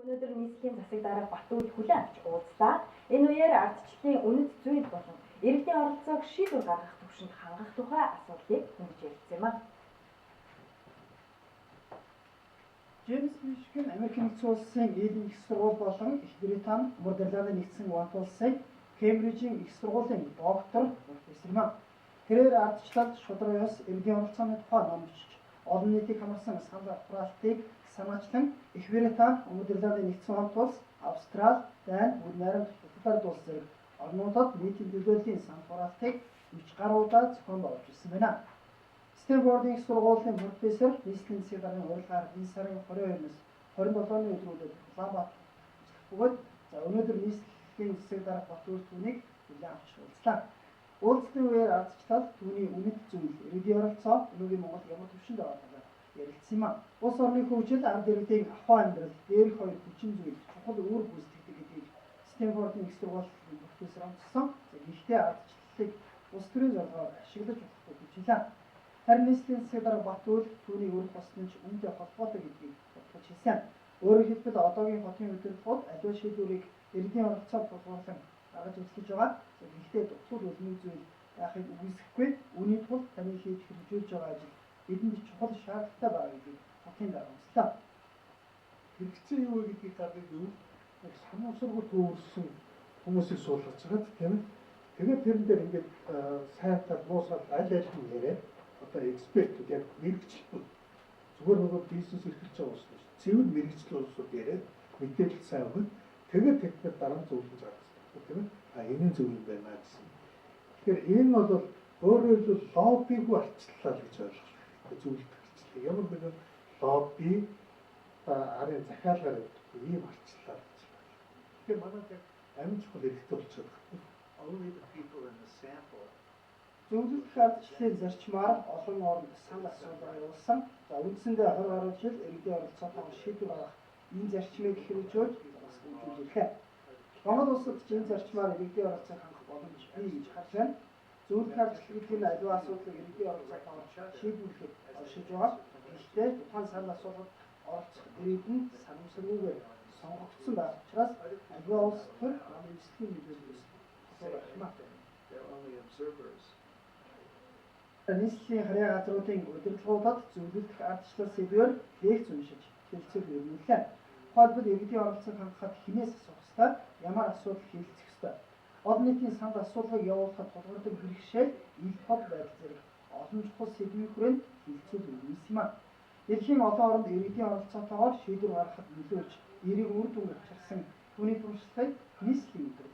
Өнөөдөр нийслэлийн засаг дарга Батүйл хүлээн авч уулзлаа. Энэ үеэр ардчлалын үнэт зүйл болон иргэдийн оролцоог шийдвэр гаргах түвшинд хангах тухай асуудлыг хөндөж ярилцсан юм а. Джеймс Мишгэн Америк нэгдсэн улсын Йелийн их сургууль болон Их Британи, Умард Ирландын нэгдсэн вант улсын Кембрижийн их сургуулийн доктор профессор юм а. Тэрээр ардчлалд шударга ёс иргэдийн оролцооны тухай ном бичиж, олон нийтийг хамарсан санал хураалтыг санаачлан Их Британи, Умард Ирландын нэгдсэн вант улс, Австрали, Дани, Мөр найрамд Хятад улс зэрэг орнуудад нийтийн төлөөллийн санал хураалтыг 40 гаруй удаа зохион байгуулж ирсэн байна. Стэнфордын их сургуулийн профессор, нийслэлийн засгийн даргын урилгаар энэ сарын 22-наас 27-ны өдрүүдэд Улаанбаатар ажиллах бөгөөд за өнөөдөр нийслэлийн засаг дарга Батүр түүнийг хүлээн авч уулзлаа. Уулзалтын үеэр ардчлал түүний үнэт зүйл, иргэдийн оролцоо, өнөөгийн Монгол ямар түвшинд байгаа талаар ярилцсан юм а. Улс орны хөгжил, ард иргэдийн ахуй амьдрал, дээрх хоёр хүчин зүйл чухал үүрэг гүйцэтгэдэг гэдгийг Стэнфордын их сургуулийн профессор онцлсон. За гэхдээ ардчлалыг улс төрийн зорилгоор ашиглаж болохгүй гэж хэлээ. Харин нийслэлийн засаг дарга Батүйл түүний өрх болсон ч үүнтэй холбоотой гэдгийг бодгож хэлсэн. Өөрөөр хэлбэл одоогийн хотын удирдлагууд аливаа шийдвэрийг иргэдийн оролцоог тулгуурлан гаргаж ажиллаж байгаа. Гэхдээ дутуу үлмэг зүйл байхыг үгүйсгэхгүй. Үүний тулд таны хийж хэрэгжүүлж байгаа ажил бидэнд чухал шаардлагатай байгаа гэдгийг хотын дарга онцлоо. Хэрэгцээ юу вэ гэдгийг гаргах гэвэл яг санамсаргүй төвөрсөн хүмүүсийг суулгаж чагаад тийм ээ. Тэгээд тэрэн дээр ингээд сайн тал муу тал аль аль нь яриад одоо экспертүүд яг мэргэжилтнүүд зүгээр нөгөө бизнес эрхэлж байгаа улс биш. Цэвэр мэргэжил улсууд яриад мэдээлэл сайн өгöd тэгээд тэд нар дараа нь зөвлөж гаргах хэрэгтэй тийм ээ. А энэ нь зөв юм байна гэсэн. Тэгэхээр энэ бол өөрөөр хэлбэл лоббигүй ардчлалаа гэж ойлгох хэрэгтэй. Зөвлөлт ардчлал. Ямар нэгэн лобби арын захиалгаар явдаг ийм ардчлалаа гэж байна. Тэгэхээр манайд яг амин чухал хэрэгтэй болчиход байна. Only the people in the sample Зөвлөлдөх ардчлалын зарчмаар олон оронд санал асуулга явуулсан. За үндсэндээ 20 гаруй жил иргэдийн оролцоотойгоор шийдвэр гаргах энэ зарчмыг хэрэгжүүлж бас хөгжүүлж ирлээ. Монгол улсад ч энэ зарчмаар иргэдийн оролцоог хангах боломж бий гэж харж байна. Зөвлөх ардчлал гэдэг нь аливаа асуудлыг иргэдийн оролцоотойгоор шийдвэрлэхэд оршиж байгаа. Гэхдээ тухайн санал асуулгад оролцох иргэд нь санамсаргүйгээр сонгогдсон байх учраас аливаа улс төр нам эвслийн нөлөөллөөс холуу байх юм а. They're only observers. Нийслэлийн харьяа газруудын удирдлагуудад зөвлөлдөх ардчлал сэдвээр лекц уншиж хэлцэл өрнүүллээ. Тухайлбал иргэдийн оролцоог хангахад хэнээс асуух ёстой, ямар асуудал хэлэлцэх ёстой. Олон нийтийн санал асуулгыг явуулахад тулгардаг бэрхшээл, ил тод байдал зэрэг олон чухал сэдвийн хүрээнд хэлцэл өрнүүлсэн юм а. Дэлхийн олон оронд иргэдийн оролцоотойгоор шийдвэр гаргахад нөлөөлж, эерэг үр дүн авчирсан түүний туршлагыг нийслэлийн өдөр